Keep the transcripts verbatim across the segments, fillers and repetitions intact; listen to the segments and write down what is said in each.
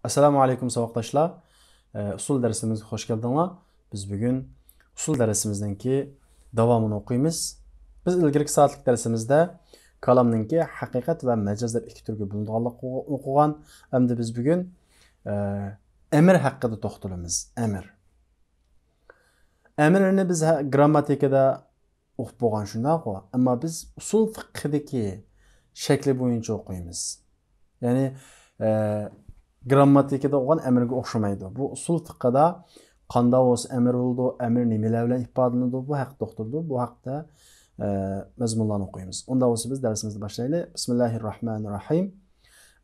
ئەسسالامۇ ئەلەيكۇم ساۋاقداشلار. ئە، ئۇسۇل دەرسىمىزگە خوش كەلدىڭلار. بىز بۈگۈن ئۇسۇل دەرسىمىزنىڭكى داۋامىنى ئوقۇيمىز. بىز ئىلگىرىكى سائەتلىك دەرسىمىزدە كالامنىڭكى ھەقىقەت ۋە مەجاز دەپ ئىككى تۈرگە بۆلۈنىدىغانلىقىنى ئوقۇغان. ئەمدى بىز بۈگۈن، ئە، ئەمىر ھەققىدە توختىلىمىز. ئەمىر. ئەمىرنى بىز ھە-، گرامماتىكىدا ئوقۇپ بولغان، شۇنداققۇ؟ ئەمما بىز ئۇسۇل فىقھىدىكى شەكلى بويىچە ئوقۇيمىز. يەنى، ئە، گرامماتىكىدا ئوقۇغان ئەمىرگە ئوخشىمايدۇ. بۇ ئۇسۇل فىقھىدا قانداق بولسا ئەمىر بولىدۇ، ئەمىر نېمىلەر بىلەن ئىپادىلىنىدۇ، بۇ ھەقتە توختىلىدۇ، بۇ ھەقتە، ئە، مەزمۇنلارنى ئوقۇيمىز. ئۇنداق بولسا بىز دەرسىمىزنى باشلايلى. بىسمىللاھىررەھمانىررەھىم.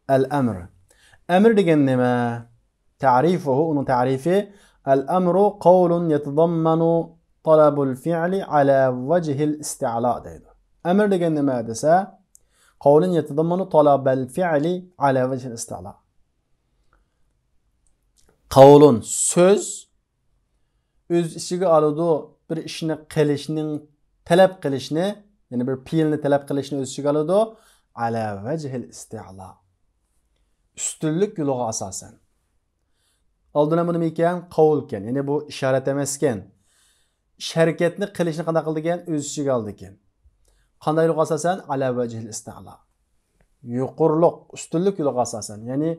ئەل ئەمر. ئەمىر دېگەن نېمە؟ تەرىفۇھۇ، ئۇنىڭ تەرىپى، ئەل ئەمرۇ قەۋلۇن يەتەزەممەنۇ تەلەبەل فىئلى ئەلا ۋەجھىل ئىستىئلا دەيدۇ. ئەمىر دېگەن نېمە دېسە، قەۋلۇن يەتەزەممەنۇ تەلەبەل فىئلى ئەلا ۋەجھىل ئىستىئلا. قەۋلۇن، سۆز، ئۆز ئىچىگە ئالىدۇ بىر ئىشنى قىلىشنىڭ، تەلەپ قىلىشنى، يەنى بىر پېئىلنى تەلەپ قىلىشنى ئۆز ئىچىگە ئالىدۇ، ئەلا ۋەجھىل ئىستىئلا، ئۈستۈنلۈك يولىغا ئاساسەن. ئالدىن بۇ نېمە ئىكەن؟ قەۋل ئىكەن. يەنى بۇ ئىشارەت ئەمەسكەن. ئىش ھەرىكەتنى قىلىشنى قانداق قىلىدىكەن؟ ئۆز ئىچىگە ئالىدىكەن. قانداق يولغا ئاساسەن؟ ئەلا ۋەجھىل ئىستىئلا. يۇقىرىلىق، ئۈستۈنلۈك يولىغا ئاساسەن. يەنى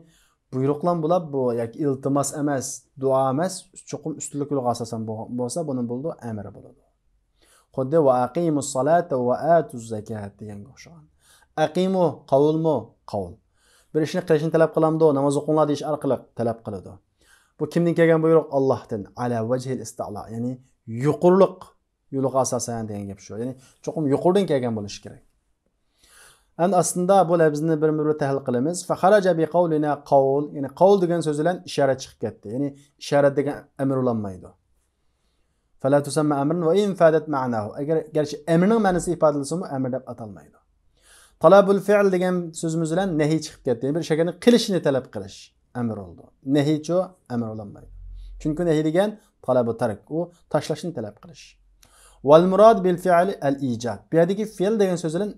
بۇيرۇقلام بولۇپ بۇ ياكى ئىلتىماس ئەمەس، دۇئا ئەمەس، چوقۇم ئۈستۈنلۈك يولىغا ئاساسەن بولغان بولسا، بۇنى بولىدۇ، ئەمىر بولىدۇ. خۇددى ۋە ئەقىمۇس سالاتا ۋە ئاتۇز زاكات دېگەنگە ئوخشىغان. ئەقىمۇ، قەۋلمۇ، قەۋل. بىر ئىشنى قىلىشنى تەلەپ قىلامدۇ، ناماز ئوقۇڭلار دېيىش ئارقىلىق تەلەپ قىلىدۇ. بۇ كىمدىن كەلگەن بۇيرۇق؟ ئاللاھتىن. ئەلا ۋەجھىل ئىستىئلا، يەنى يۇقىرىلىق يولىغا ئاساسەن دېگەن گەپ شۇ. يەنى چوقۇم يۇقىرىدىن كەلگەن بولۇشى كېرەك. ئەمدى ئاستىندا بۇ لەپزنى بىر بىر تەھلىل قىلىمىز. فخرج بقولنا قول، يەنى قول دېگەن سۆز بىلەن ئىشارەت چىقىپ كەتتى. يەنى ئىشارەت دېگەن ئەمىر بولالمايدۇ. فلا تسمى أمرا وإن فادت معناه. ئەگەر، گەرچە ئەمرنىڭ مەنىسى ئىپادىلىسىمۇ، ئەمىر دەپ ئاتالمايدۇ. تەلەبۇل فىئل دېگەن سۆزىمىز بىلەن نەھىي چىقىپ كەتتى. يەنى بىر ئىش ھەرىكەتنى قىلىشنى تەلەپ قىلىش ئەمىر بولىدۇ. نەھىيچۇ ئەمىر بولالمايدۇ. چۈنكى نەھىي دېگەن تەلەبۇ تەرك، ئۇ تاشلاشنى تەلەپ قىلىش. والمراد بالفعل الإيجاد. بۇ يەردىكى فىئل دېگەن سۆز بىلەن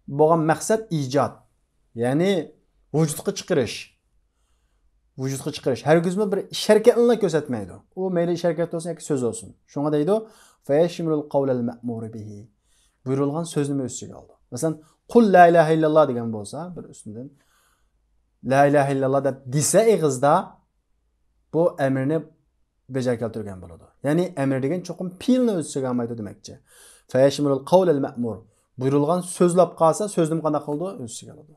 بولغان مەقسەت ئىجاد. يەنى ۋۇجۇدقا چىقىرىش. ۋۇجۇدقا چىقىرىش ھەرگىزمۇ بىر ئىش ھەرىكەتنىلا كۆرسەتمەيدۇ. ئۇ مەيلى ئىش ھەرىكەت بولسۇن ياكى سۆز بولسۇن. شۇڭا دەيدۇ، فيشمل القول المأمور به. بۇيرۇلغان سۆزنىمۇ ئۆز ئىچىگە ئالىدۇ. مەسىلەن، قۇل لا ئىلاھە ئىللاللا دېگەن بولسا، بىر ئۈستۈندىن لا ئىلاھە ئىللاللا دەپ دېسە ئېغىزدا، بۇ ئەمرنى بېجا كەلتۈرگەن بولىدۇ. يەنى ئەمر دېگەن چوقۇم پېئىلنى ئۆز ئىچىگە ئالمايدۇ دېمەكچى. فيشمل القول المأمور. بۇيرۇلغان سۆزلەپ قالسا، سۆزنىمۇ قانداق قىلىدۇ؟ ئۆز ئىچىگە ئالىدۇ.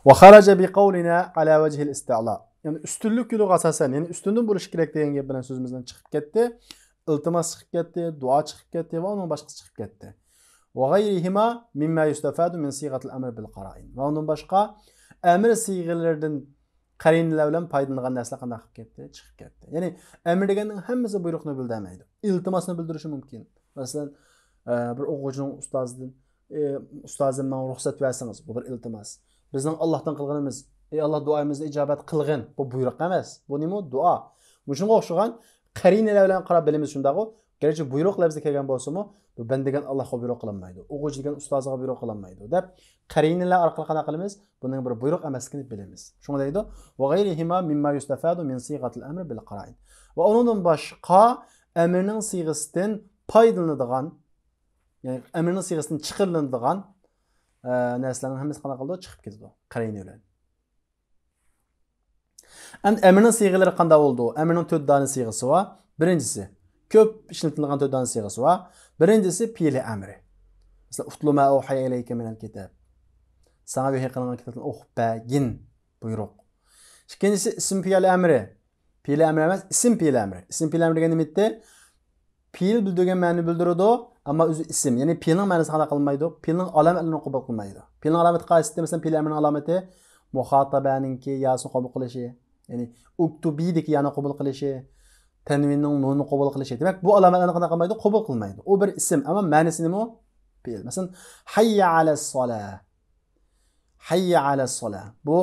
وخرج بقولنا على وجه الاستعلاء. يەنى ئۈستۈنلۈك يولىغا ئاساسەن، يەنى ئۈستۈندىن بولۇشى كېرەك دېگەن گەپ بىلەن سۆزىمىزدىن چىقىپ كەتتى. ئىلتىماس چىقىپ كەتتى، دۇئا چىقىپ كەتتى ۋە ئۇنىڭ باشقىسى چىقىپ كەتتى. وغيرهما مما يستفاد من صيغة الأمر بالقرائن. ۋە ئۇنىڭ باشقا ئەمىر سىيغىلىرىدىن قەرىنىلەر بىلەن پايدىلانغان نەرسىلەر قانداق قىلىپ كەتتى؟ چىقىپ كەتتى. يەنى ئەمىر دېگەننىڭ ھەممىسى بۇيرۇقنى بىلدۈرمەيدۇ. ئىلتىماسنى بىلدۈرۈشى مۇمكىن. مەسىلەن، ئە، بىر ئوقۇغۇچىنىڭ ئۇستازىدىن، ئە، ئۇستازىم، ماڭا رۇخسەت بەرسىڭىز، بۇ بىر ئىلتىماس. بىزنىڭ ئاللاھتىن قىلغىنىمىز، ئەي ئاللاھ، دۇئايىمىزنى ئىجابەت قىلغىن. بۇ بۇيرۇق ئەمەس. بۇ نېمە؟ دۇئا. مۇشۇنىڭغا ئوخشىغان قەرىنىلەر بىلەن قاراپ بىلىمىز شۇنداقغۇ. گەرچە بۇيرۇق لەپزى كەلگەن بولسىمۇ، بۇ بەندىگەن ئاللاھقا بۇيرۇق قىلىنمايدۇ، ئوقۇغۇچى دېگەن ئۇستازىغا بۇيرۇق قىلىنمايدۇ دەپ قەرىنىلەر ئارقىلىق قانداق قىلىمىز؟ بۇنىڭ بىر بۇيرۇق ئەمەسلىكىنى بىلىمىز. شۇڭا دەيدۇ، وغيرهما مما يستفاد من صيغة الأمر بالقرائن. ۋە ئۇنىڭدىن باشقا ئەمرنىڭ سىيغىسىدىن پايدىلىنىدىغان، يەنى ئەمرنىڭ سىيغىسىدىن چىقىرىلىنىدىغان، ئە، نەرسىلەرنىڭ ھەممىسى قانداق قىلىدۇ؟ چىقىپ كېتىدۇ قەرىنە بىلەن. ئەمدى ئەمرنىڭ سىيغىلىرى قانداق بولىدۇ؟ ئەمرنىڭ تۆت دانە سىيغىسى بار. بىرىنچىسى، كۆپ ئىشلىتىلىدىغان تۆت دانە سىيغىسى بار. بىرىنچىسى پېئىلى ئەمرى. مەسىلەن، ئۇتلۇ ما ئۇھىيە ئىلەيكە مىنەل كىتاب. ساڭا ۋەھىي قىلىنغان كىتابتىن ئوقۇپ بەرگىن، بۇيرۇق. ئىككىنچىسى ئىسىم پېئىل ئەمرى. پېئىلى ئەمرى ئەمەس، ئىسىم پېئىل ئەمرى. ئىسىم پېئىل ئەمرى دېگەن نېمە ئىدى؟ پېئىل بىلدۈرگەن مەنىنى بىلدۈرىدۇ، ئەمما ئۆزى ئىسىم، يەنى پېئىلنىڭ مەنىسى قانداق قىلمايدۇ؟ پېئىلنىڭ ئالامەتلىرىنى قوبۇل قىلمايدۇ. پېئىلنىڭ ئالامىتى قايسىدى؟ مەسىلەن، پېئىل ئەمرىنىڭ ئالامىتى مۇخاتەبەنىڭكى ياسىنى قوبۇل قىلىشى، يەنى ئۇكتۇبىدىكى يانى قوبۇل قىلىشى، تەنۋىننىڭ نۇننى قوبۇل قىلىشى. دېمەك، بۇ ئالامەتلەرنى قانداق قىلمايدۇ؟ قوبۇل قىلمايدۇ. ئۇ بىر ئىسىم، ئەمما مەنىسى نېمە؟ پېئىل. مەسىلەن، ھەييە ئەلەسسالا. ھەييە ئەلەسسالا. بۇ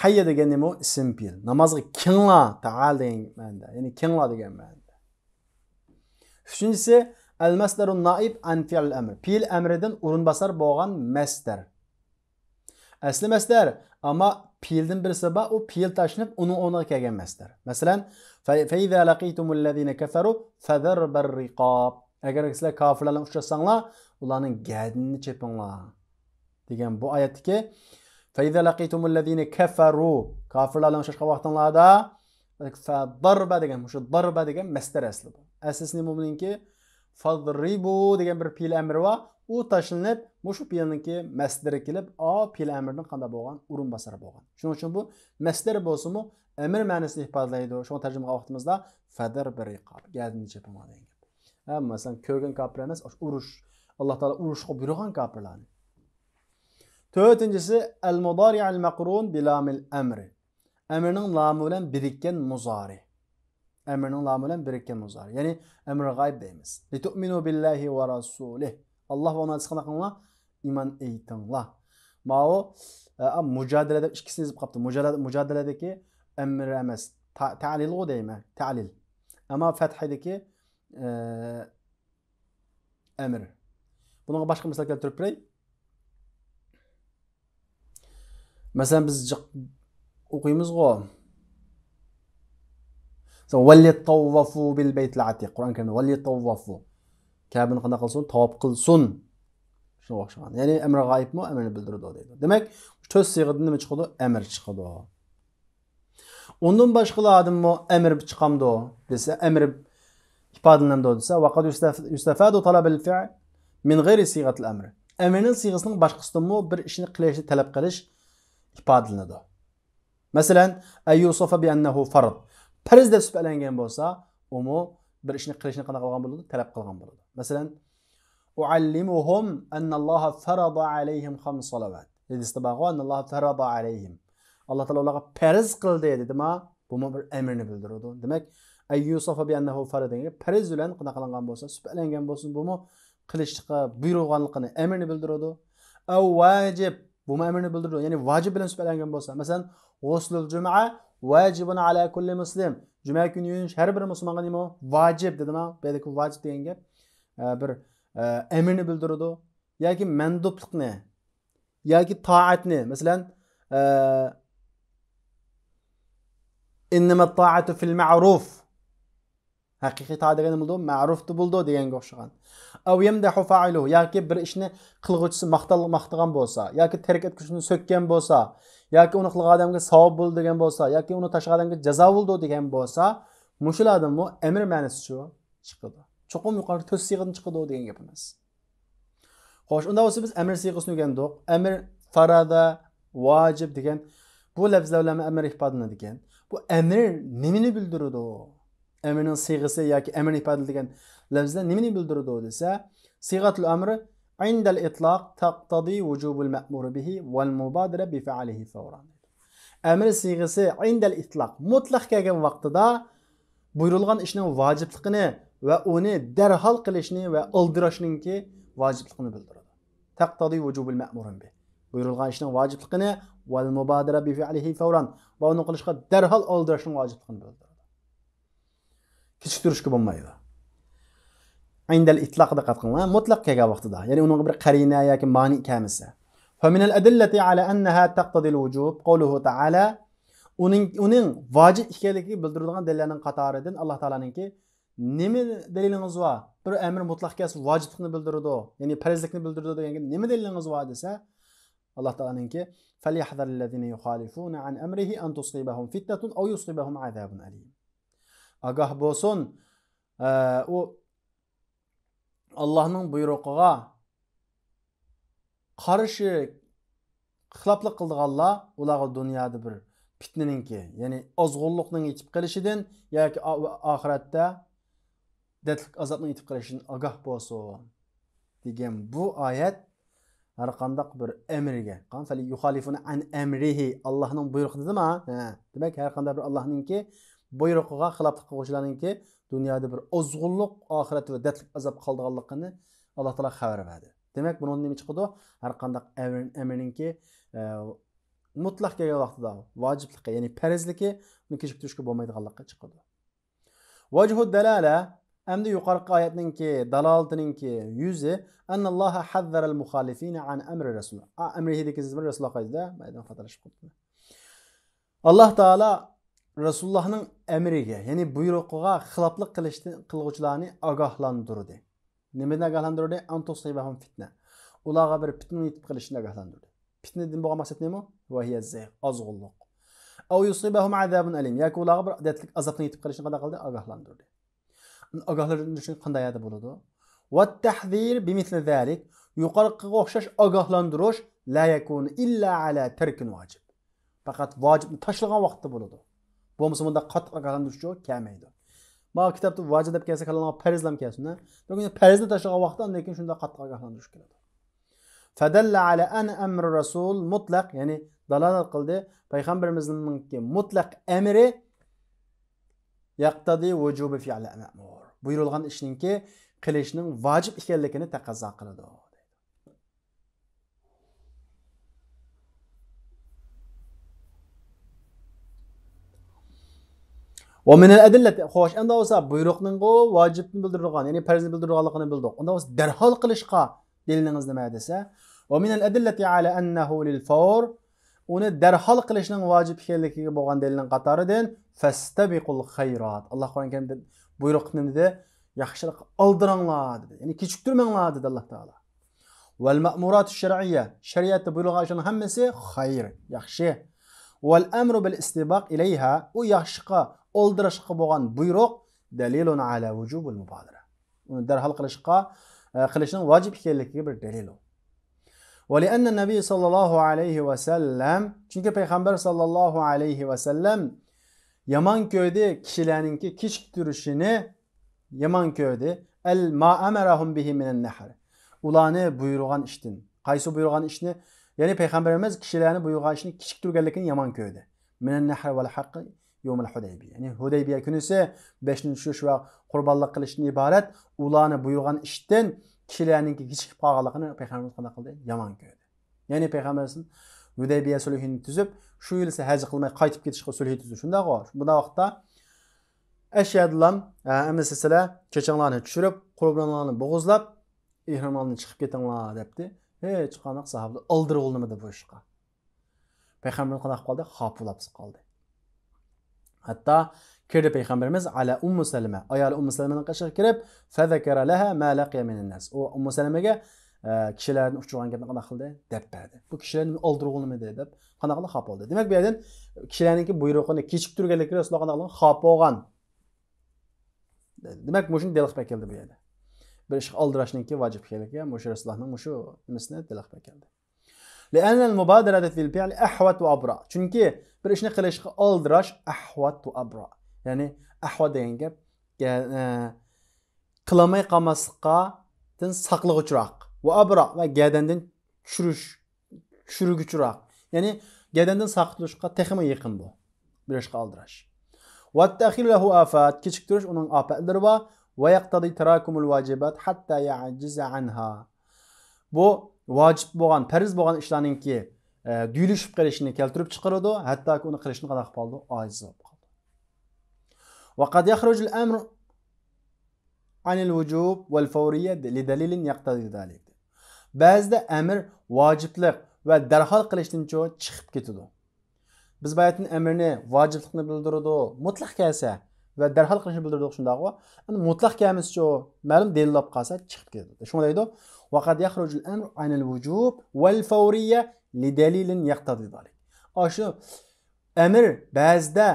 ھەييە دېگەن نېمە؟ ئىسىم پېئىل. نامازغا كېلىڭلار، تەئال دېگەن مەنىدە. يەنى كېلىڭلار دېگەن مەنىدە. ئۈچىنچىسى، ئەل مەسدەرۇن نائىب ئەن فىئل ئەمر. پېئىل ئەمرىدىن ئورۇنباسار بولغان مەسدەر. ئەسلى مەسدەر، ئەمما پېئىلدىن بىرسى بار، ئۇ پېئىل تاشلىنىپ، ئۇنىڭ ئورنىغا كەلگەن مەسدەر. مەسىلەن، فَ-، فَإِذَا لَقِيتُمُ الَّذِينَ كَفَرُوا فَضَرْبَ الرِّقَابِ. ئەگەر سىلەر كاپىرلار بىلەن ئۇچراشساڭلار، ئۇلارنىڭ گەدىنىنى چېپىڭلار. دېگەن بۇ ئايەتتىكى فَإِذَا لَقِيتُمُ الَّذِينَ كَفَرُوا، كاپىرلار بىلەن ئۇچراشقان ۋاقتىڭلاردا، فَضَرْبَ دېگەن، مۇشۇ ضَرْبَ دېگەن مەسدەر ئەسلى بۇ. ئەسلىسى نېمە بۇنىڭكى؟ فَاضْرِبُوا دېگەن بىر پېئىل ئەمرى بار. ئۇ تاشلىنىپ، مۇشۇ پېئىلنىڭكى مەسدىرى كېلىپ، ئا پېئىل ئەمرىنىڭ قانداق بولغان؟ ئورۇنباسارى بولغان. شۇنىڭ ئۈچۈن بۇ مەسدەر بولسىمۇ، ئەمىر مەنىسىنى ئىپادىلەيدۇ. شۇڭا تەرجىمە قىلغان ۋاقتىمىزدا فَضَرْبَ الرِّقَابِ، گەدىنىنى چېپىڭلار دېگەن گەپ. ھە، مەسىلەن، كۆرگەن كاپىر ئەمەس، ئۇرۇش. ئاللا تائالا ئۇرۇشقا بۇيرۇغان كاپىرلارنى. تۆتىنچىسى، الْمُضَارِعُ الْمَقْرُونُ بِلَامِ الْأَمْرِ. ئەمرىنىڭ لامى بىلەن بىرىككەن مۇزارى. ئەمرىنىڭ لامى بىلەن بىرىككەن مۇزارى. يەنى ئەمرى غايىب دەيمىز. لِتُؤْمِنُوا بِاللَّهِ وَرَسُولِهِ. ئاللا ۋە ئۇنىڭ ئەلچىسىگە قانداق قىلىڭلار؟ ئىمان ئېيتىڭلار. ماۋۇ، ئە، مۇجادىلە دەپ ئىككىسىنى يېزىپ قاپتۇ. مۇجادىلە، مۇجادىلەدىكى ئەمر ئەمەس. تا-، تەلىلغۇ دەيمەن. تەلىل. ئەمما فەتھىدىكى، ئە، ئەمر. بۇنىڭغا باشقا مىسال كەلتۈرۈپ بېرەي. مەسىلەن، بىز جىق ئوقۇيمىزغۇ. مەسىلەن، وَلْيَطَّوَّفُوا بِالْبَيْتِ الْعَتِيقِ. قۇرئان كەرىمدە وَلْيَطَوَّفُوا. كەبىنى قانداق قىلسۇن؟ تاۋاپ قىلسۇن. شۇنىڭغا ئوخشىغان. يەنى ئەمرى غايىبمۇ ئەمرنى بىلدۈرىدۇ دەيدۇ. دېمەك، تۆت سىيغىدىن نېمە چىقىدۇ؟ ئەمر چىقىدۇ. ئۇندىن باشقىلاردىنمۇ ئەمر چىقامدۇ دېسە، ئەمر ئىپادىلىنەمدۇ دېسە، وَقَدْ يُسْتَفَ-، يُسْتَفَادُ طَلَبُ الْفِعْلِ مِنْ غَيْرِ صِيغَةِ الْأَمْرِ. ئەمرنىڭ سىيغىسىنىڭ باشقىسىدىنمۇ بىر ئىشنى قىلىشنى تەلەپ قىلىش ئىپادىلىنىدۇ. مەسىلەن، أَنْ يُوصَفَ بِأَنَّهُ فَرْضٌ. پەرز دەپ سۈپەتلەنگەن بولسا، ئۇمۇ بىر ئىشنى قىلىشنى قانداق قىلغان بولىدۇ؟ تەلەپ قىلغان بولىدۇ. مەسىلەن، أُعَلِّمُهُمْ أَنَّ اللَّهَ فَرَضَ عَلَيْهِمْ خَمْسَ صَلَوَاتٍ. ھەدىستە بارغۇ، أَنَّ اللَّهَ فَرَضَ عَلَيْهِمْ. ئاللا تائالا ئۇلارغا پەرز قىلدى دېدىما، بۇمۇ بىر ئەمرنى بىلدۈرىدۇ. دېمەك، أَنْ يُوصَفَ بِأَنَّهُ فَرْضٌ دېگەن پەرز بىلەن قانداق قىلىنغان بولسا، سۈپەتلەنگەن بولسۇن، بۇمۇ قىلىشلىققا بۇيرۇلغانلىقىنى، ئەمرنى بىلدۈرىدۇ. أَوْ وَاجِبٌ، بۇمۇ ئەمرنى بىلدۈرىدۇ. يەنى ۋاجىب بىلەن سۈپەتلەنگەن بولسا، مەسىلەن، غۇسلۇل جۇمۇئە ۋاجىبۇن ئەلا كۇللى مۇسلىم. جۈمە كۈنى يۇيۇنۇش ھەر بىر مۇسۇلمانغا نېمە؟ ۋاجىپ دېدىما؟ بۇ يەردىكى ۋاجىپ دېگەن گەپ، ئە، بىر، ئە، ئەمرنى بىلدۈرىدۇ. ياكى مەندۇبلۇقنى، ياكى تائەتنى. مەسىلەن، ئە، إِنَّمَا الطَّاعَةُ فِي الْمَعْرُوفِ. ھەقىقىي تائەت دېگەن نېمە بولىدۇ؟ مەرۇفتا بولىدۇ دېگەنگە ئوخشىغان. أَوْ يَمْدَحُ فَاعِلُهُ، ياكى بىر ئىشنى قىلغۇچىسى ماختال-، ماختىغان بولسا، ياكى تەرك ئەتكۈچىنى سۆككەن بولسا، ياكى ئۇنى قىلغان ئادەمگە ساۋاب بولىدۇ دېگەن بولسا، ياكى ئۇنى تاشلىغان ئادەمگە جازا بولىدۇ دېگەن بولسا، مۇشۇلاردىنمۇ ئەمر مەنىسى شۇ چىقىدۇ. چوقۇم يۇقىرىقى تۆت سىيغىدىن چىقىدۇ دېگەن گەپ ئەمەس. خوش، ئۇنداق بولسا بىز ئەمر سىيغىسىنى ئۆگەندۇق. ئەمر، فەرەدە، ۋاجىب دېگەن بۇ لەپزلەر بىلەن ئەمر ئىپادىلىنىدىكەن. بۇ ئەمر نېمىنى بىلدۈرىدۇ؟ ئەمرنىڭ سىيغىسى ياكى ئەمرنى ئىپادىلەيدىغان لەپزلەر نېمىنى بىلدۈرىدۇ دېسە، صيغة الأمر عند الإطلاق تقتضي وجوب المأمور به والمبادرة بفعله فورا. ئەمر سىيغىسى عند الإطلاق، مۇتلەق كەلگەن ۋاقتىدا بۇيرۇلغان ئىشنىڭ ۋاجىپلىقىنى ۋە ئۇنى دەرھال قىلىشنى ۋە ئالدىراشنىڭكى ۋاجىپلىقىنى بىلدۈرىدۇ. تقتضي وجوب المأمور به. بۇيرۇلغان ئىشنىڭ ۋاجىپلىقىنى، والمبادرة بفعله فورا، ۋە ئۇنى قىلىشقا دەرھال ئالدىراشنىڭ ۋاجىپلىقىنى بىلدۈرىدۇ. كېچىكتۈرۈشكە بولمايدۇ. عند الإطلاق دىققەت قىلىڭلار، مۇتلەق كەلگەن ۋاقتىدا، يەنى ئۇنىڭغا بىر قەرىنە ياكى مانىئ كەلمىسە. فمن الأدلة على أنها تقتضي الوجوب قوله تعالى، ئۇنىڭ، ئۇنىڭ ۋاجىپ ئىكەنلىكىگە بىلدۈرىدىغان دەلىللەرنىڭ قاتارىدىن ئاللا تائالانىڭكى، نېمە دەلىلىڭىز بار؟ بىر ئەمر مۇتلەق كەلسە ۋاجىپلىقنى بىلدۈرىدۇ، يەنى پەرزلىكنى بىلدۈرىدۇ دېگەنگە نېمە دەلىلىڭىز بار دېسە، ئاللا تائالانىڭكى، فليحذر الذين يخالفون عن أمره أن تصيبهم فتنة أو يصيبهم عذاب أليم. ئاگاھ بولسۇن، ئە، ئۇ ئاللانىڭ بۇيرۇقىغا قارشى خىلاپلىق قىلىدىغانلار، ئۇلارغا دۇنيادا بىر پىتنىنىڭكى، يەنى ئازغۇنلۇقنىڭ يېتىپ قېلىشىدىن ياكى ئا-، ئاخىرەتتە دەردلىك ئازابنىڭ يېتىپ قېلىشىدىن ئاگاھ بولسۇن دېگەن بۇ ئايەت ھەر قانداق بىر ئەمرگە، قان-، فليخالفون عن أمره، ئاللانىڭ بۇيرۇقى دېدىما؟ ھە. دېمەك، ھەر قانداق بىر ئاللانىڭكى بۇيرۇقىغا خىلاپلىق قىلغۇچىلارنىڭكى دۇنيادا بىر ئازغۇنلۇق، ئاخىرەتتە بىر دەردلىك ئازاب قالىدىغانلىقىنى ئاللا تائالا خەۋەر بەردى. دېمەك، بۇنىڭدىن نېمە چىقىدۇ؟ ھەر قانداق ئەمر-، ئەمرنىڭكى، ئە، مۇتلەق كەلگەن ۋاقتىدا ۋاجىپلىقى، يەنى پەرزلىكى، بۇنى كېچىكتۈرۈشكە بولمايدىغانلىقى چىقىدۇ. وجه الدلالة ئەمدى يۇقىرىقى ئايەتنىڭكى دالالىتىنىڭكى يۈزى، أن الله حذر المخالفين عن أمر الرسول. ئا، ئەمرىھىدىكى سىز بىر رەسۇلۇللاھ قايتىدە، مەيدان خاتالىشىپ قاپتۇ. ئاللاھ تائالا رەسۇلۇللاھنىڭ ئەمرىگە، يەنى بۇيرۇقىغا خىلاپلىق قىلىشتىن، قىلغۇچىلارنى ئاگاھلاندۇردى. نېمىدىن ئاگاھلاندۇردى؟ أن تصيبهم فتنة. ئۇلارغا بىر پىتنە يېتىپ قېلىشتىن ئاگاھلاندۇردى. پىتنىدىن بولغان مەقسەت نېمە؟ وهي الزيغ، ئازغۇنلۇق. أو يصيبهم عذاب أليم. ياكى ئۇلارغا بىر دەردلىك ئازابنى يېتىپ قېلىشتىن قانداق قىلدى؟ ئاگاھلاندۇردى. ئاگاھلاندۇرۇش قانداق يەردە بولىدۇ؟ والتحذير بمثل ذلك، يۇقىرىقىغا ئوخشاش ئاگاھلاندۇرۇش، لا يكون إلا على ترك واجب. پەقەت ۋاجىپنى تاشلىغان ۋاقىتتا بولىدۇ. بولمىسا مۇنداق قاتتىق ئاگاھلاندۇرۇش كەلمەيدۇ. ما كىتابتا ۋاجىپ دەپ كەلسە، كاللىڭغا پەرزلەم كەلسۇن، ھە؟ لېكىن پەرزنى تاشلىغان ۋاقىتتا ئاندىن كېيىن شۇنداق قاتتىق ئاگاھلاندۇرۇش كېلىدۇ. فدل على أن أمر الرسول مطلق، يەنى دالالەت قىلدى، پەيغەمبىرىمىزنىڭكى مۇتلەق ئەمرى يقتضي وجوب فعل المأمور، بۇيرۇلغان ئىشنىڭكى قىلىشنىڭ ۋاجىپ ئىكەنلىكىنى تەقەززا قىلىدۇ. ومن الأدلة، خوش، ئەمدى بولسا بۇيرۇقنىڭغۇ ۋاجىپنى بىلدۈرىدىغان، يەنى پەرزنى بىلدۈرىدىغانلىقىنى بىلدۇق. ئۇنداق بولسا دەرھال قىلىشقا دەلىلىڭىز نېمە دېسە، ومن الأدلة على أنه للفور، ئۇنى دەرھال قىلىشنىڭ ۋاجىپ ئىكەنلىكىگە بولغان دەلىلنىڭ قاتارىدىن، فاستبقوا الخيرات. ئاللاھ قۇرئان كەرىمدە بۇيرۇق قىلدى، دېدى، ياخشىلىققا ئالدىراڭلار دېدى. يەنى كېچىكتۈرمەڭلار دېدى ئاللاھ تائالا. والمأمورات الشرعية، شەرىئەتتە بۇيرۇلغان ئىشلارنىڭ ھەممىسى خەير، ياخشى. والأمر بالاستباق إليها، ئۇ ياخشىلىققا ئالدىراشقا بولغان بۇيرۇق، دليل على وجوب المبادرة. ئۇنى دەرھال قىلىشقا، ئە، قىلىشنىڭ ۋاجىپ ئىكەنلىكىگە بىر دەلىل ئۇ. ولأن النبي صلى الله عليه وسلم، چۈنكى پەيغەمبەر ساللاللاھۇ ئەلەيھى ۋەسەللەم يامان كۆردى كىشىلەرنىڭكى كېچىكتۈرۈشىنى، يامان كۆردى. ما أمرهم به من النحر، ئۇلارنى بۇيرۇغان ئىشتىن. قايسى بۇيرۇغان ئىشنى؟ يەنى پەيغەمبىرىمىز كىشىلەرنى بۇيرۇغان ئىشنى كېچىكتۈرگەنلىكىنى يامان كۆردى. من النحر والحلق يوم الحديبية. يەنى ھۇدەيبىيە كۈنىسى بەشنى چۈشۈرۈش ۋە قۇربانلىق قىلىشتىن ئىبارەت ئۇلارنى بۇيرۇغان ئىشتىن كىشىلەرنىڭكى كېچىكىپ قالغانلىقىنى پەيغەمبىرىمىز قانداق قىلدى؟ يامان كۆردى. يەنى پەيغەمبىرىمىز ھۇدەيبىيە سۈلھىنى تۈزۈپ، شۇ يىل ھەج قىلماي قايتىپ كېتىشقا سۈلھى تۈزدى. شۇنداق، بۇنداق ۋاقىتتا، ئەشيادىلام، ھە، ئەمدى سىلەر چېچىڭلارنى چۈشۈرۈپ، قۇربانلارنى بوغۇزلاپ، ئېھراملارنى چىقىپ كېتىڭلار دەپتى. ھېچقانداق ساھابىلەر ئالدىرىغۇلىنىدى بۇ ئىشقا. پەيغەمبەرمۇ قانداق قالدى؟ خاپا بولۇپ قالدى. ھەتتا كىردى پەيغەمبىرىمىز ئەلە ئۇممۇ سەلمە، ئايالى ئۇممۇ سەلمىنىڭ قېشىغا كىرىپ، فذكر لها ما لقي من الناس. ئۇ ئۇممۇ سەلمىگە، ئە، كىشىلەردىن ئۇچرىغان گەپنى قانداق قىلدى؟ دەپ بەردى. بۇ كىشىلەر نېمە ئالدۇرغۇلىمىدى دەپ قانداق قىلدى؟ خاپا بولدى. دېمەك، بۇ يەردىن كىشىلەرنىڭكى بۇيرۇقىنى كېچىكتۈرگەنلىكى رەسۇلۇللاھ قانداق قىلغان؟ خاپا بولغان. دېمەك، مۇشۇنى دېلىق بەرگەلدى بۇ يەردە. بىر ئىشقا ئالدىراشنىڭكى ۋاجىپ ئىكەنلىكى، مۇشۇ رەسۇلۇللاھنىڭ مۇشۇ نېمىسىنى دېلىق بەرگەلدى. لأن المبادرة في الفعل أحوط وأبرأ. چۈنكى بىر ئىشنى قىلىشقا ئالدىراش، أحوط وأبرأ. يەنى ئەھۋات دېگەن گەپ، گە-، ئە، قىلالماي قالماسلىققادىن ساقلىغۇچراق. وأبرأ، ۋە گەدەندىن چۈشۈرۈش، چۈشۈرگۈچىراق. يەنى گەدەندىن ساقىت بولۇشقا تېخىمۇ يېقىن بۇ. بىر ئىشقا ئالدىراش. والتأخير له آفات، كېچىكتۈرۈش ئۇنىڭ ئاپەتلىرى بار. ويقتضي تراكم الواجبات حتى يعجز عنها. بۇ ۋاجىپ بولغان، پەرز بولغان ئىشلارنىڭكى، ئە، دۈيلىشىپ قېلىشىنى كەلتۈرۈپ چىقىرىدۇ، ھەتتاكى ئۇنى قىلىشتىن قانداق قىلىدۇ؟ ئاجىز بولۇپ قالىدۇ. وقد يخرج الأمر عن الوجوب والفورية لدليل يقتضي ذلك. بەزىدە ئەمىر ۋاجىپلىق ۋە دەرھال قىلىشتىنچۇ چىقىپ كېتىدۇ. بىز باياتىن ئەمىرنى ۋاجىپلىقنى بىلدۈرىدۇ، مۇتلەق كەلسە ۋە دەرھال قىلىشنى بىلدۈردۇق، شۇنداقغۇ؟ ئەمدى مۇتلەق كەلمىسىچۇ، مەلۇم دەلىل بولۇپ قالسا چىقىپ كېتىدۇ. شۇڭا دەيدۇ، وقد يخرج الأمر عن الوجوب والفورية لدليل يقتضي ذلك. ئاشۇ ئەمىر بەزىدە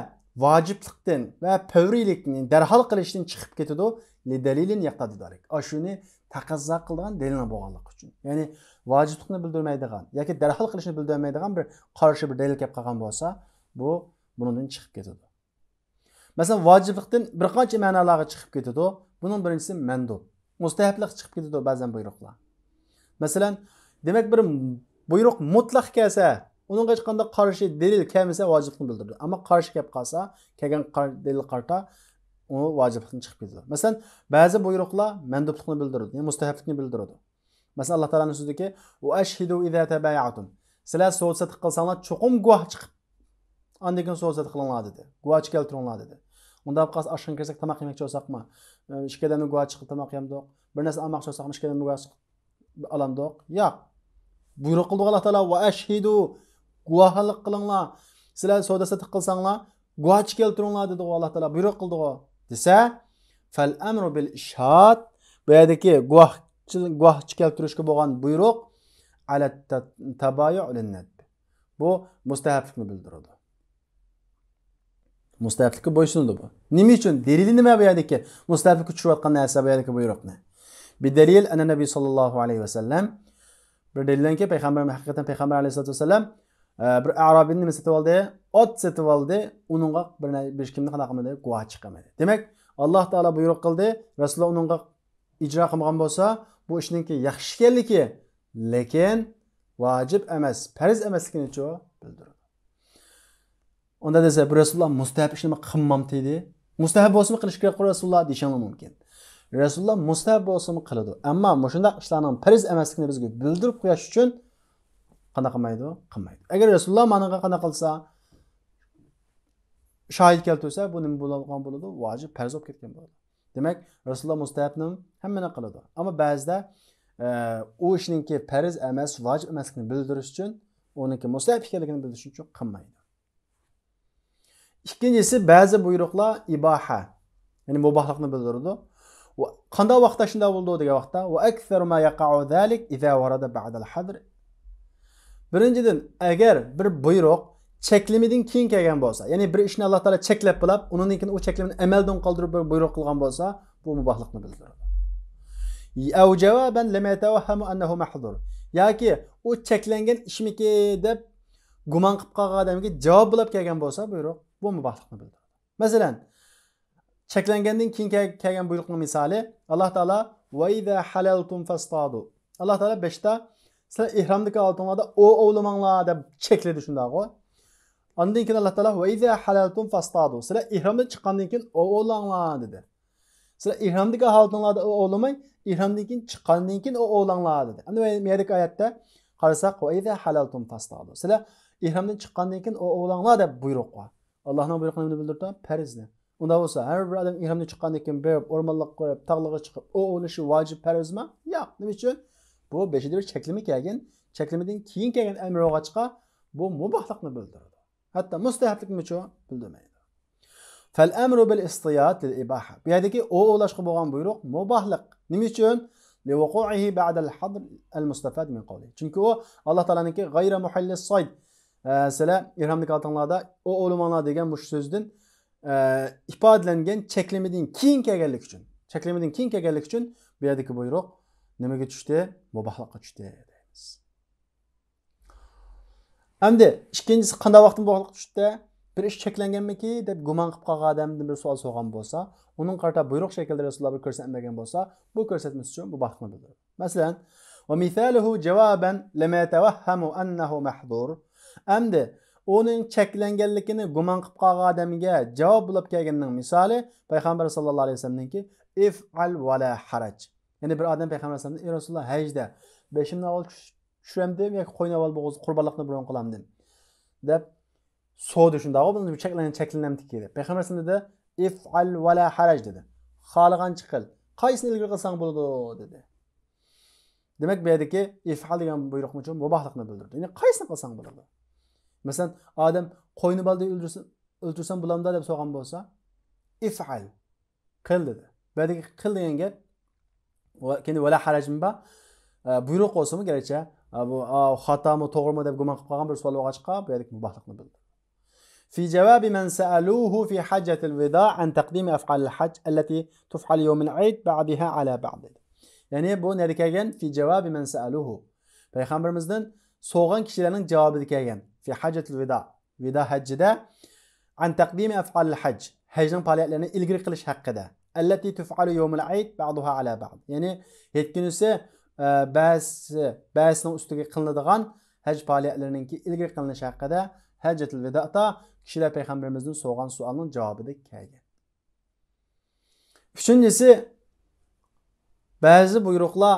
ۋاجىپلىقتىن ۋە پەۋرىيلىكنى دەرھال قىلىشتىن چىقىپ كېتىدۇ، لدليل يقتضي ذلك. ئاشۇنى تەقەززا قىلىدىغان دەلىلنىڭ بولغانلىقى ئۈچۈن. يەنى ۋاجىپلىقنى بىلدۈرمەيدىغان ياكى دەرھال قىلىشنى بىلدۈرمەيدىغان بىر قارشى بىر دەلىل كەپ قالغان بولسا، بۇ بۇنىڭدىن چىقىپ كېتىدۇ. مەسىلەن، ۋاجىپلىقتىن بىر قانچە مەنالارغا چىقىپ كېتىدۇ. بۇنىڭ بىرىنچىسى مەندۇب. مۇستەھەبلىق چىقىپ كېتىدۇ بەزەن بۇيرۇقلار. مەسىلەن، دېمەك، بىر بۇيرۇق مۇتلەق كەلسە، ئۇنىڭغا ھېچقانداق قارشى دەلىل كەلمىسە ۋاجىپلىقنى بىلدۈرىدۇ. ئەمما قارشى كەپ قالسا، كەلگەن قار-، دەلىل قارىتا ئۇ ۋاجىپلىقتىن چىقىپ كېتىدۇ. مەسىلەن، بەزى بۇيرۇقلار مەندۇبلۇقنى بىلدۈرىدۇ، يەنى مۇستەھەبلىكنى بىلدۈرىدۇ. مەسىلەن، ئاللا تائالانىڭ سۆزىدىكى، وأشهدوا إذا تبايعتم. سىلەر سودا سېتىق قىلساڭلار، چوقۇم گۇۋاھ چىقىپ، ئاندىن كېيىن سودا سېتىق قىلىڭلار دېدى. گۇۋاھچى كەلتۈرۈڭلار دېدى. ئۇنداق قالسا ئاشخانىغا كىرسەك تاماق يېمەكچى بولساقمۇ، ئىككى ئادەمنى گۇۋاھچى قىلىپ تاماق يەمدۇق؟ بىر نەرسە ئالماقچى بولساقمۇ ئىككى ئادەمنى گۇۋاھچى قىلىپ ئالامدۇق؟ ياق. بۇيرۇق قىلدى ئاللا تائالا، ۋە ئەشھىدۇ، گۇۋاھلىق قىلىڭلار. سىلەر سودا سېتىق قىلساڭلار گۇۋاھچى كەلتۈرۈڭلار دېدىغۇ ئاللا تائالا، بۇيرۇق قىلدىغۇ دېسە، فەل ئەمرۇ بىل ئىشھاد، بۇ يەردىكى گۇۋاھچى، گۇۋاھچى كەلتۈرۈشكە بولغان بۇيرۇق، ئەلە تەبايۇ لىن نەدب، بۇ مۇستەھەبلىكنى بىلدۈرىدۇ. مۇستەھەبلىككە بويسۇنىدۇ بۇ. نېمە ئۈچۈن؟ دەلىلى نېمە بۇ يەردىكى؟ مۇستەھەبلىككە چۈشۈرۈۋاتقان نەرسە بۇ يەردىكى بۇيرۇقنى. بىدەلىل ئەننە نەبى ساللاللاھۇ ئەلەيھى ۋەسەللەم، بىر دەلىلدىنكى پەيغەمبەر، ھەقىقەتەن پەيغەمبەر ئەلەيھىسسالاتۇ ۋەسسالام، ئە، بىر ئەرابىنى نېمە سېتىۋالدى؟ ئات سېتىۋالدى. ئۇنىڭغا بىر نە-، بىر كىمنى قانداق قىلمىدى؟ گۇۋاھچى قىلمىدى. دېمەك، ئاللا تائالا بۇيرۇق قىلدى، رەسۇلۇللا ئۇنىڭغا ئىجرا قىلمىغان بولسا، بۇ ئىشنىڭكى ياخشى ئىكەنلىكى، لېكىن ۋاجىپ ئەمەس، پەرز ئەمەسلىكىنىچۇ بىلدۈرىدۇ. ئۇندا دېسە، بۇ رەسۇلۇللا مۇستەھەب ئىشنىمۇ قىلمامتى؟ مۇستەھەب بولسىمۇ قىلىش كېرەكقۇ رەسۇلۇللا دېيىشىڭلار مۇمكىن. رەسۇلۇللا مۇستەھەب بولسىمۇ قىلىدۇ. ئەمما مۇشۇنداق ئىشلارنىڭ پەرز ئەمەسلىكىنى بىزگە بىلدۈرۈپ قويۇش ئۈچۈن قانداق قىلمايدۇ؟ قىلمايدۇ. ئەگەر رەسۇلۇللا مانىڭغا قانداق قىلسا، شاھىت كەلتۈرسە، بۇ نېمە بولغان بولىدۇ؟ ۋاجىپ، پەرز بولۇپ كەتكەن بولىدۇ. دېمەك، رەسۇلۇللا مۇستەھەبنى ھەممىنى قىلىدۇ. ئەمما بەزىدە، ئە، ئۇ ئىشنىڭكى پەرز ئەمەس، ۋاجىپ ئەمەسلىكىنى بىلدۈرۈش ئۈچۈن، ئۇنىڭكى مۇستەھەب ئىكەنلىكىنى بىلدۈرۈش ئۈچۈن قىلمايدۇ. ئىككىنچىسى، بەزى بۇيرۇقلار ئىباھە، يەنى مۇباھلىقنى بىلدۈرىدۇ. ۋە قانداق ۋاقىتتا شۇنداق بولىدۇ دېگەن ۋاقىتتا، ۋە ئەكسەرۇ ما يەقەئۇ زالىك ئىزا ۋەرەدە بەئدەل ھەزر. بىرىنچىدىن، ئەگەر بىر بۇيرۇق چەكلىمىدىن كېيىن كەلگەن بولسا، يەنى بىر ئىشنى ئاللا تائالا چەكلەپ بولاپ، ئۇنىڭدىن كېيىن ئۇ چەكلىمىنى ئەمەلدىن قالدۇرۇپ بىر بۇيرۇق قىلغان بولسا، بۇ مۇباھلىقنى بىلدۈرىدۇ. ئەۋ جاۋابەن لەم يەتەۋەھھەمۇ ئەننەھۇ مەھزۇر. ياكى ئۇ چەكلەنگەن ئىشمىكى دەپ گۇمان قىلىپ قالغان ئادەمگە جاۋاب بولاپ كەلگەن بولسا، بۇيرۇق، بۇ مۇباھلىقنى بىلدۈرىدۇ. مەسىلەن، چەكلەنگەندىن كېيىن كەل-، كەلگەن بۇيرۇقنىڭ مىسالى، ئاللا تائالا، ۋە ئىزا ھەلەلتۇم فاستادۇ. ئاللا تائالا بەشتە، سىلەر ئېھرامدىكى ھالىتىڭلاردا ئوۋ ئوۋلىماڭلار دەپ چەكلىدى، شۇنداقغۇ؟ ئاندىن كېيىن ئاللا تائالا، ۋە ئىزا ھەلەلتۇم فاستادۇ. سىلەر ئېھرامدىن چىققاندىن كېيىن ئوۋ ئوۋلاڭلار دېدى. سىلەر ئېھرامدىكى ھالىتىڭلاردا ئوۋ ئوۋلىماي، ئېھرامدىن كېيىن چىققاندىن كېيىن ئوۋ ئوۋلاڭلار دېدى. ئەمدى بۇ يەردىكى ئايەتتە قارىساق، ۋە ئىزا ھەلەلتۇم فاستادۇ. سىلەر ئېھرامدىن چىققاندىن كېيىن ئوۋ ئوۋلاڭلار دەپ بۇيرۇق بار. ئاللانىڭ بۇيرۇقى نېمىنى بىلدۈرىدۇ؟ پەرزنى. ئۇنداق بولسا، ھەر بىر ئادەم ئېھرامدىن چىققاندىن كېيىن بېرىپ، ئورمانلىققا بېرىپ، تاغلىققا چىقىپ، ئوۋ ئوۋلىشى ۋاجىپ، پەرزمۇ؟ ياق. نېمە ئۈچۈن؟ بۇ بېشىدا بىر چەكلىمە كەلگەن، چەكلىمىدىن كېيىن كەلگەن ئەمىر بولغاچقا، بۇ مۇباھلىقنى بىلدۈرىدۇ. ھەتتا مۇستەھەبلىكنىمۇچۇ بىلدۈرمەيدۇ. فەل ئەمرۇ بىل ئىستىياد لىل ئىباھە. بۇ يەردىكى ئوۋ ئوۋلاشقا بولغان بۇيرۇق مۇباھلىق. نېمە ئۈچۈن؟ لىۋۇقۇئىھى بەئدەل ھەزر ئەل مۇستەفاد مىن قەۋلىھى. چۈنكى ئۇ ئاللا تائالانىڭكى غەيرە مۇھىللىس سايد، ئە، سىلەر ئېھرامدىكى ھالىتىڭلاردا ئوۋ ئوۋلىماڭلار دېگەن مۇشۇ سۆزدىن، ئە، ئىپادىلەنگەن چەكلىمىدىن كېيىن كەلگەنلىكى ئۈچۈن، چەكلىمىدىن كېيىن كەلگەنلىكى ئۈچۈن بۇ يەردىكى بۇيرۇق نېمىگە چۈشتى؟ مۇباھلىققا چۈشتى دەيمىز. ئەمدى ئىككىنچىسى، قانداق ۋاقىتتا مۇباھلىق چۈشتى؟ بىر ئىش چەكلەنگەنمىكى دەپ گۇمان قىلىپ قالغان ئادەمدىن بىر سوئال سورىغان بولسا، ئۇنىڭغا قارىتا بۇيرۇق شەكلىدە رەسۇلۇللا بىر كۆرسەتمە بەرگەن بولسا، بۇ كۆرسەتمىسىچۇ مۇباھلىقنى بىلدۈرىدۇ. مەسىلەن، ۋە مىسالۇھۇ جاۋابەن لەم يەتەۋەھھەمۇ ئەننەھۇ مەھزۇر. ئەمدى ئۇنىڭ چەكلەنگەنلىكىنى گۇمان قىلىپ قالغان ئادەمگە جاۋاب بولۇپ كەلگىنىنىڭ مىسالى پەيغەمبەر ساللاللاھۇ ئەلەيھى ۋەسەللەمنىڭكى ئىفئەل ۋە لا ھەرەج. يەنى بىر ئادەم پەيغەمبەر ئەلەيھىسسالامدىن، ئى رەسۇلۇللا، ھەجدە بېشىمنى ئاۋۋال چۈشۈرەمدىم ياكى قوينى ئاۋۋال بوغۇز قۇربانلىقنى بۇرۇن قىلامدىم دەپ سورىدى، شۇنداقغۇ؟ بۇنىڭ چەكلەنگەن، چەكلىنەمدىكى دەپ. پەيغەمبەر ئەلەيھىسسالام دېدى، ئىفئەل ۋە لا ھەرەج دېدى. خالىغانچە قىل. قايسىنى ئىلگىرى قىلساڭ بولىدۇ دېدى. دېمەك، بۇ يەردىكى ئىفئەل دېگەن بۇيرۇقمۇچۇ مۇباھلىقنى بىلدۈرىدۇ. يەنى قايسىنى قىلساڭ بولىدۇ. مەسىلەن، ئادەم قوينى بالىدىن ئۆلتۈرسە، ئۆلتۈرسەم بولامدا دەپ سورىغان بولسا، ئىفئەل، قىل دېدى. بۇ يەردىكى قىل دېگەن گەپ، ۋە، كېيىن ۋەلا ھەرەجمۇ بار. ئە، بۇيرۇق بولسىمۇ گەرچە، ئە، بۇ، ئا، خاتامۇ، توغرىمۇ دەپ گۇمان قىلىپ قالغان بىر سوئال بولغاچقا، بۇ يەردىكى مۇباھلىقنى بىلدۈرىدۇ. في جواب من سألوه في حجة الوداع عن تقديم أفعال الحج التي تفعل يوم العيد بعضها على بعض. يەنى بۇ نەدە كەلگەن؟ في جواب من سألوه. پەيغەمبىرىمىزدىن سورىغان كىشىلەرنىڭ جاۋابىدا كەلگەن. في حجة الوداع. ۋىدا ھەججىدە عن تقديم أفعال الحج، ھەجنىڭ پائالىيەتلىرىنى ئىلگىرى قىلىش ھەققىدە. التي تفعل يوم العيد بعضها على بعض. يەنى ھېيت كۈنىسى، ئە، بەزىسى، بەزىسىنىڭ ئۈستىگە قىلىنىدىغان ھەج پائالىيەتلىرىنىڭكى ئىلگىرى قىلىنىشى ھەققىدە ھەججەتۇل ۋىدائتا كىشىلەر پەيغەمبىرىمىزدىن سورىغان سوئالنىڭ جاۋابىدا كەلگەن. ئۈچىنچىسى، بەزى بۇيرۇقلار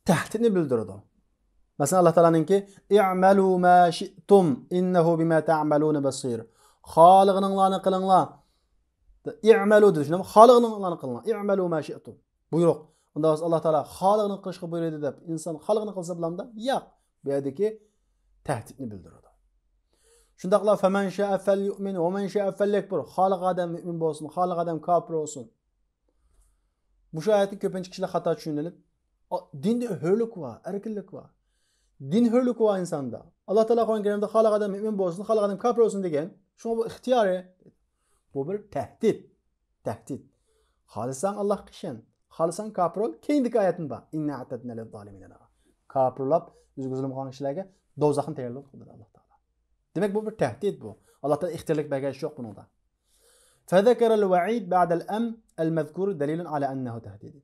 تەھدىتنى بىلدۈرىدۇ. مەسىلەن، ئاللا تائالانىڭكى، اعملوا ما شئتم إنه بما تعملون بصير. خالىغىنىڭلارنى قىلىڭلار. ئىئمەلۇ دېدى، شۇنداقمۇ؟ خالىغىنىڭلارنى قىلىڭلار. ئىئمەلۇ ما شىئتۇم. بۇيرۇق. ئۇنداق بولسا ئاللا تائالا خالىغىنىنى قىلىشقا بۇيرۇيدۇ دەپ ئىنسان خالىغىنىنى قىلسا بولامدا؟ ياق. بۇ يەردىكى تەھدىتنى بىلدۈرىدۇ. شۇنداقلا فمن شاء فليؤمن ومن شاء فليكفر. خالىغان ئادەم مۆمىن بولسۇن، خالىغان ئادەم كاپىر بولسۇن. مۇشۇ ئايەتنى كۆپىنچە كىشىلەر خاتا چۈشىنىپ، ئا، دىندا ھۆرلۈك بار، ئەركىنلىك بار. دىن ھۆرلۈكى بار ئىنساندا. ئاللا تائالا قۇرئان كەرىمدە خالىغان ئادەم مۆمىن بولسۇن، خالىغان ئادەم كاپىر بولسۇن دېگەن. شۇڭا بۇ ئىختىيارىي. بۇ بىر تەھدىت. تەھدىت. خالىساڭ ئاللاغا ئىشەن، خالىساڭ كاپىر بول. كېيىندىكى ئايەتمۇ بار. إنا أعتدنا للظالمين نارا. كاپىرلاپ، ئۆزىگە زۇلۇم قىلغان كىشىلەرگە دوزاخنى تەييارلىدۇق دېدى ئاللا تائالا. دېمەك، بۇ بىر تەھدىت بۇ. ئاللا تائالا ئىختىيارلىق بەرگەن ئىش يوق بۇنىڭدا. فذكر الوعيد بعد الأمر المذكور دليل على أنه تهديد.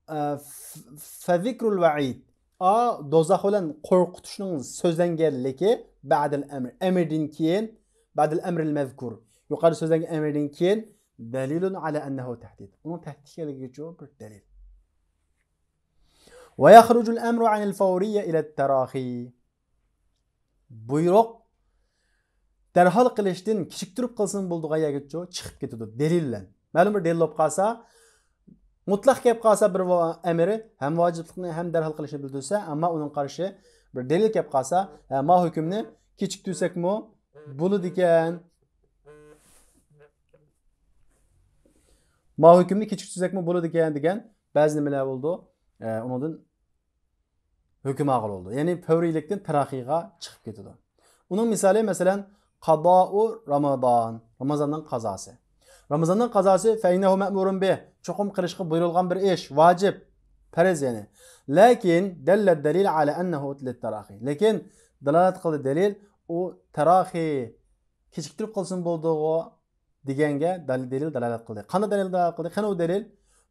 ئە، ف-، فذكر الوعيد. ئا، دوزاخ بىلەن قورقۇتۇشنىڭ سۆزلەنگەنلىكى بعد الأمر، ئەمىردىن كېيىن، بعد الأمر المذكور. يۇقىرىدا سۆزلەنگەن ئەمىردىن كېيىن دليل على أنه تهديد. ئۇنىڭ تەھدىت ئىكەنلىكىگە بىر دەلىل. ويخرج الأمر عن الفورية إلى التراخي. بۇيرۇق دەرھال قىلىشتىن كېچىكتۈرۈپ قىلسىمۇ بولىدىغان يەرگىچۇ چىقىپ كېتىدۇ دەلىل بىلەن. مەلۇم بىر دەلىل بولۇپ قالسا، مۇتلەق كەپ قالسا بىر ۋا-، ئەمىرى ھەم ۋاجىپلىقنى ھەم دەرھال قىلىشنى بىلدۈرسە، ئەمما ئۇنىڭ قارىشى بىر دەلىل كەپ قالسا، ھە، ما ھۆكۈمنى كېچىكتۈرسەكمۇ بولىدىكەن. ما ھۆكۈمنى كېچىكتۈرسەكمۇ بولىدىكەن دېگەن بەزى نېمىلەر بولىدۇ. ئە، ئۇنىڭدىن ھۆكۈم ئالغىلى بولىدۇ. يەنى فەۋرىيلىكتىن تەراخىيغا چىقىپ كېتىدۇ. ئۇنىڭ مىسالى، مەسىلەن، قازائۇ رامازان، رامازاننىڭ قازاسى. رامازاننىڭ قازاسى فەئىننەھۇ مەئمۇرۇن بىھ، چوقۇم قىلىشقا بۇيرۇلغان بىر ئىش، ۋاجىپ، پەرز يەنى. لەكىن دەللە دەلىل ئەلە ئەننەھۇ لىتتەراخى. لېكىن دالالەت قىلدى دەلىل، ئۇ تەراخى، كېچىكتۈرۈپ قىلسىمۇ بولىدىغۇ دېگەنگە دەل-، دەلىل دالالەت قىلدى. قانداق دەلىل دالالەت قىلدى؟ قېنى ئۇ دەلىل؟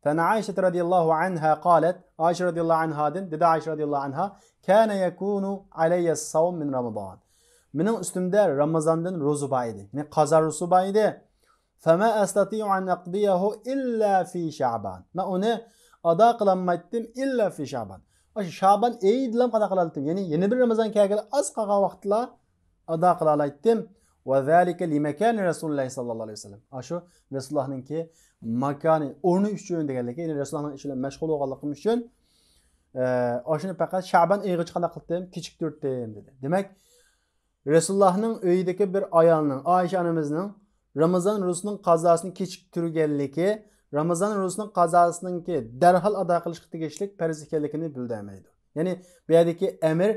فەن ئائىشە رەزىيەللاھۇ ئەنھا قالەت، ئائىشە رەزىيەللاھۇ ئەنھادىن، دېدى ئائىشە رەزىيەللاھۇ ئەنھا، كانە يەكۇنۇ ئەلەييە سەۋم مىن رامىزان. مېنىڭ ئۈستۈمدە رامىزاندىن روزا بار ئىدى. يەنى قازا روزىسى بار ئىدى. فما ئەستەتىئۇ ئەن ئەقدىيەھۇ ئىللا فى شەئبان. مەن ئۇنى ئادا قىلالمايتتىم، ئىللا فى شەئبان. ئاشۇ شەئبان ئېيىدىلا قانداق قىلالىدىم؟ يەنى يەنە بىر رامىزان كەلگىلى ئاز قالغان ۋاقىتلا ئادا قىلالايتتىم. ۋە زالىكە لىمەكانى رەسۇلىللاھى ساللاللاھۇ ئەلەيھى ۋەسەللەم. ئاشۇ رەسۇلۇللاھنىڭكى ماكانى، ئورنى ئۈچۈن دېگەنلىكى، يەنى رەسۇلۇللاھنىڭ ئىشى بىلەن مەشغۇل بولغانلىقىم ئۈچۈن، ئە، ئاشۇنى پەقەت شەئبان ئېيىغىچە قانداق قىلدىم؟ كېچىكتۈردۈم، دېدى. دېمەك، رەسۇلۇللاھنىڭ ئۆيىدىكى بىر ئايالنىڭ، ئائىشە ئانىمىزنىڭ رامىزان روزىسىنىڭ قازاسىنى كېچىكتۈرگەنلىكى، رامىزان روزىسىنىڭ قازاسىنىڭكى دەرھال ئادا قىلىشقا تېگىشلىك پەرز ئىكەنلىكىنى بىلدۈرمەيدۇ. يەنى بۇ يەردىكى ئەمىر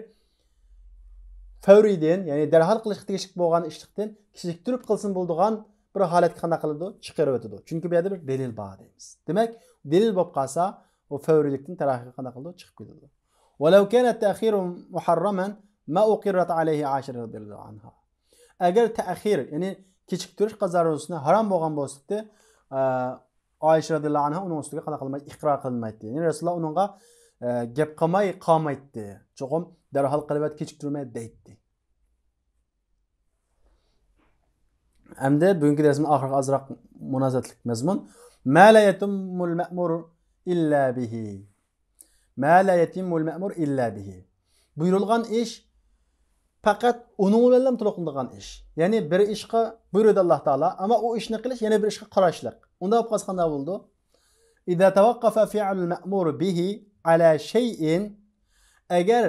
فەۋرىيدىن، يەنى دەرھال قىلىشقا تېگىشلىك بولغان ئىشلىقتىن كېچىكتۈرۈپ قىلسىمۇ بولىدىغان بىر ھالەتكە قانداق قىلىدۇ؟ چىقىرىۋېتىدۇ. چۈنكى بۇ يەردە بىر دەلىل بار دەيمىز. دېمەك، دەلىل بولۇپ قالسا، ئۇ فەۋرىيلىكتىن تەراخىيغا قانداق قىلىدۇ؟ چىقىپ كېتىدۇ. ولو كان التأخير محرما ما أقرت عليه عائشة رضي الله عنها. ئەگەر تەخىر، يەنى كېچىكتۈرۈش قازا روزىسىنى ھارام بولغان بولسىدى، ئە، ئائىشە رەزىياللاھۇ ئەنھا ئۇنىڭ ئۈستىگە قانداق قىلمايتتى؟ ئىقرار قىلمايتتى. يەنى رەسۇلۇللاھ ئۇنىڭغا، ئە، گەپ قىلماي قالمايتتى. چوقۇم دەرھال قىلىۋەت، كېچىكتۈرمە دەيتتى. ئەمدى بۈگۈنكى دەرسىمىز ئاخىرىغا ئازراق مۇناسىۋەتلىك مەزمۇن. ما لا يتم المأمور إلا به. ما لا يتم المأمور إلا به. بۇيرۇلغان ئىش پەقەت ئۇنىڭ بىلەنلا تولۇقلىنىدىغان ئىش. يەنى بىر ئىشقا بۇيرۇدى ئاللاھ تائالا، ئەمما ئۇ ئىشنى قىلىش يەنە بىر ئىشقا قاراشلىق. ئۇنداق بولۇپ قالسا قانداق بولىدۇ؟ إذا توقف فعل المأمور به على شيء، ئەگەر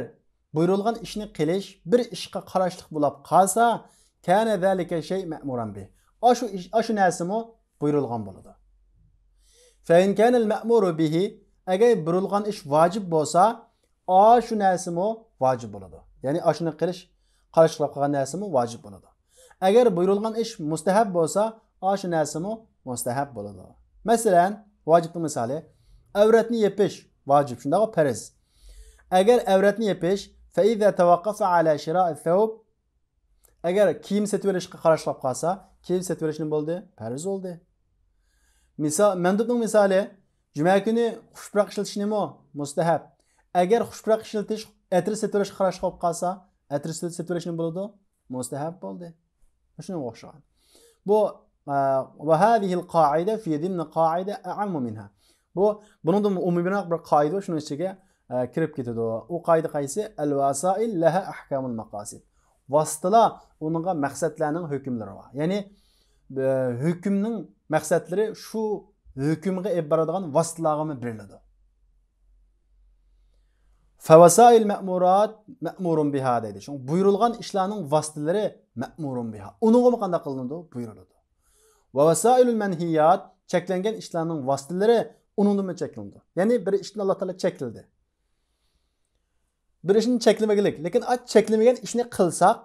بۇيرۇلغان ئىشنى قىلىش بىر ئىشقا قاراشلىق بولاپ قالسا، كان ذلك الشيء مأمورا به. ئاشۇ ئىش، ئاشۇ نەرسىمۇ بۇيرۇلغان بولىدۇ. فإن كان المأمور به، ئەگەر بۇيرۇلغان ئىش ۋاجىپ بولسا، ئاشۇ نەرسىمۇ ۋاجىپ بولىدۇ. يەنى ئاشۇنى قىلىش، قاراشلىق قىلغان نەرسىمۇ ۋاجىپ بولىدۇ. ئەگەر بۇيرۇلغان ئىش مۇستەھەب بولسا، ئاشۇ نەرسىمۇ مۇستەھەب بولىدۇ. مەسىلەن، ۋاجىپنىڭ مىسالى، ئەۋرەتنى يېپىش ۋاجىپ، شۇنداقمۇ؟ پەرز. ئەگەر ئەۋرەتنى يېپىش، فإذا توقف على شراء الثوب، ئەگەر كىيىم سېتىۋېلىشقا قاراشلاپ قالسا، كىيىم سېتىۋېلىش نېمە بولدى؟ پەرز بولدى. مىسال، مەندۇبنىڭ مىسالى، جۈمە كۈنى خۇش پۇراق ئىشلىتىش نېمە؟ مۇستەھەب. ئەگەر خۇش پۇراق ئىشلىتىش، ئەتىر سېتىۋېلىشقا قاراشلاپ قالسا، ئەتىر سېتىۋېلىش نېمە بولىدۇ؟ مۇستەھەب بولدى. شۇنىڭغا ئوخشىغان. بۇ، ئە، وهذه القاعدة في ضمن قاعدة أعم منها. بۇ، بۇنىڭدىن ئومۇمىيراق بىر قائىدە بار، شۇنىڭ ئىچىگە، ئە، كىرىپ كېتىدۇ. ئۇ قائىدە قايسى؟ الوسائل لها أحكام المقاصد. ۋاسىتىلار، ئۇنىڭغا مەقسەتلەرنىڭ ھۆكۈملىرى بار. يەنى، ھۆكۈمنىڭ مەقسەتلىرى شۇ ھۆكۈمگە ئېلىپ بارىدىغان ۋاسىتىلەرگىمۇ بېرىلىدۇ. فَوَسَائِلُ الْمَأْمُورَاتِ مَأْمُورٌ بِهَا دەيدۇ. شۇڭا بۇيرۇلغان ئىشلارنىڭ ۋاسىتىلىرى مەئمۇرۇن بىھا. ئۇنىڭغىمۇ قانداق قىلىنىدۇ؟ بۇيرۇلىدۇ. وَوَسَائِلُ الْمَنْهِيَاتِ، چەكلەنگەن ئىشلارنىڭ ۋاسىتىلىرى ئۇنىڭدىنمۇ چەكلىنىدۇ. يەنى بىر ئىشتىن ئاللا تائالا چەكلىدى. بىر ئىشنى چەكلىمىگىلىك. لېكىن ئا چەكلىمىگەن ئىشنى قىلساق،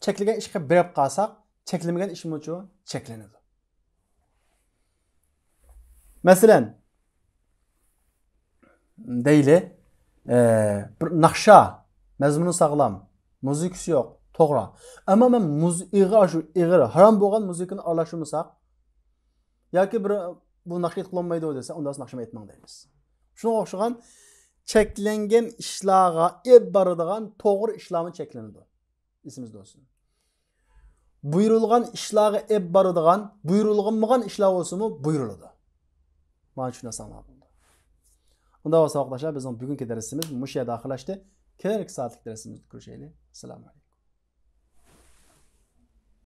چەكلىگەن ئىشقا بېرىپ قالساق، چەكلىمىگەن ئىشمۇچۇ چەكلىنىدۇ. مەسىلەن، دەيلى، ئە، بىر ناخشا، مەزمۇنى ساغلام، مۇزىكىسى يوق، توغرا. ئەمما مەن مۇز-، ئېغىر، شۇ ئېغىر، ھارام بولغان مۇزىكىنى ئارىلاشتۇرمىساق، ياكى بىر، بۇ ناخشا ئېيتقىلى بولمايدۇ دېسە، ئۇنداق ناخشا ئېيتماڭ دەيمىز. شۇنىڭغا ئوخشىغان چەكلەنگەن ئىشلارغا ئېلىپ بارىدىغان توغرا ئىشلارمۇ چەكلىنىدۇ. ئېسىمىزدە بولسۇن. بۇيرۇلغان ئىشلارغا ئېلىپ بارىدىغان، بۇيرۇلمىغان ئىشلار بولسىمۇ بۇيرۇلىدۇ. مانا چۈشىنەسەڭلار بولدى. ئۇنداق بولسا، ساۋاقداشلار، بىزنىڭ بۈگۈنكى دەرسىمىز مۇشۇ يەردە ئاخىرلاشتى. كېلەركى سائەتلىك دەرسىمىزدە كۆرۈشەيلى. ئەسسالامۇ ئەلەيكۇم.